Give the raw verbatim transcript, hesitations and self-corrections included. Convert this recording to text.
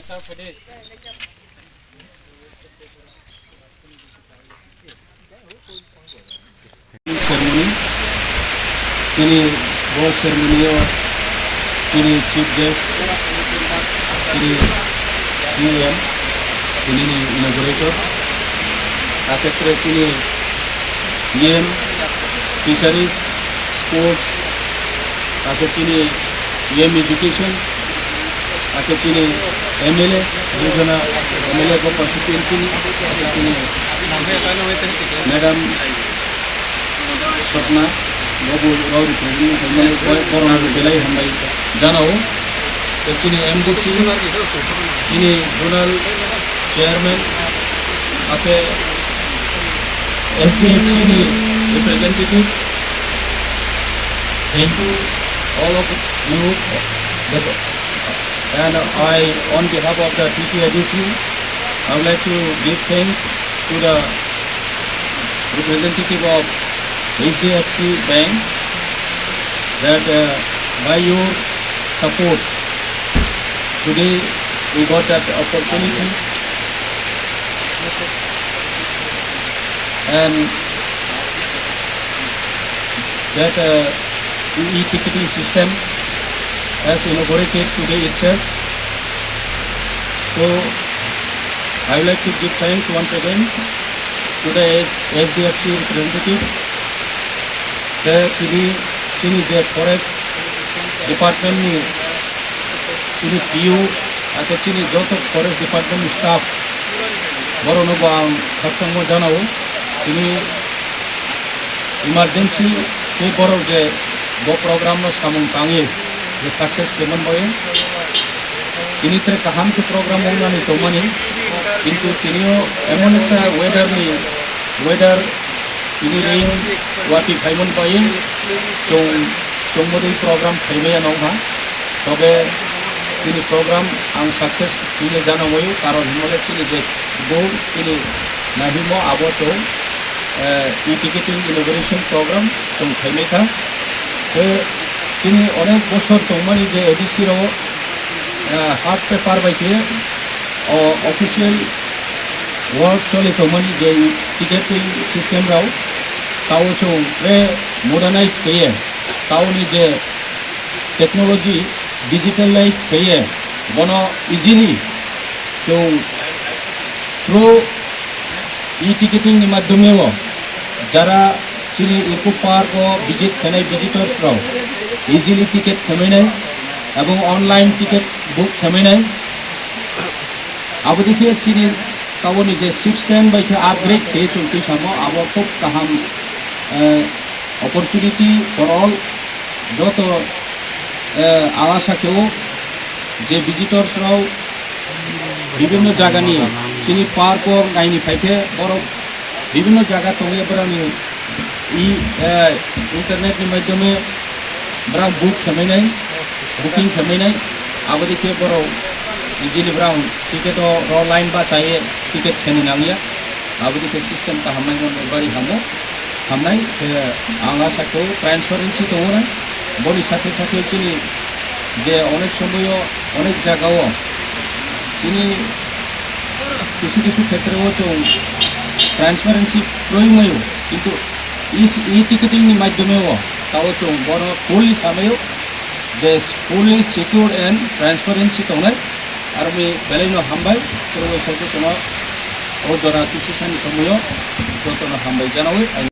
Ceremony, chini bo ceremony o chini chief guest, chini C E M, chini ni inaugurator, akhetre chini E M, fisheries, sports, akhe chini E M education, akhe chini M L A, dujona M L A bo constituency ni, akhe chini madam Swapna, bo bo rao represent khaimani, bo, borok no belai hambai janao. Tei chini M D C, chini zonal chairman, akhe S D F C ni representative, thank you all of you. And I, on behalf of the T T A D C, I would like to give thanks to the representative of H D F C Bank that, uh, by your support, today we got that opportunity, and that, uh, e-ticketing system has inaugurated today itself. So, I would like to give thanks once again to the H D F C representatives, the chini, chini je forest department ni chini P U, akhe chini joto forest department ni staff, borokno bo ang khakchangma janao. Tini emergency tei borok je bo program no samung tangwi je success khe man bai. Tini tre kaham khe program wngnani tongmani, kintu tini o emon ekta weather ni, weather tini rain watwi phai man bai, chwng, chwng modwi program khai maya nong ha. Tobe chini program ang success hwnwi jana mui, karon hwnmale chini je goal chini nahimo abo chwng, eh, e-ticketing inauguration program chwng khaimai kha. Tei chini onek bosor tongmani je A D C rao, eh, hard paper bai khe o official work choli tongmani je ticketing system rao tao chwng re modernize khe ye tao ni je technology digitalize khe ye bono easily chwng through e-ticketing ni madhyome o jara chini Eco Park o visit khainai visitors rao easily ticket khamai nai ebong online ticket book khamai nai. Abo dikhe chini taboni je system bai khe upgrade khe chwng twi samo abo khub kaham, eh, opportunity for all. Joto, eh, ang asa khe o je visitors rao bibhinno jagani chini park o naini phai khe borok bibhinno jaga tongwi borokni i, eh, internet ni madhyome borok book khamai nai, booking khamai nai, abo dikhe borok easily borok ticket o ro line bachai ticket khaina nangya, abo dikhe system kaham nai, bari hamo. Hamnai, eh, ang asa khe transparency tongo na, boni sakhe sakhe chini je onek somoyo, onek jagao chini kisu kisu khetreo chwng transparency kroi maio, kintu e-, e-ticketing ni madhyome o tao chwng bono fully samaio je fully secure and transparency tongnai, aroni belai no hambai, kwrwngwi khe jotono o jora kisisani somoyo jotono hambai janawi.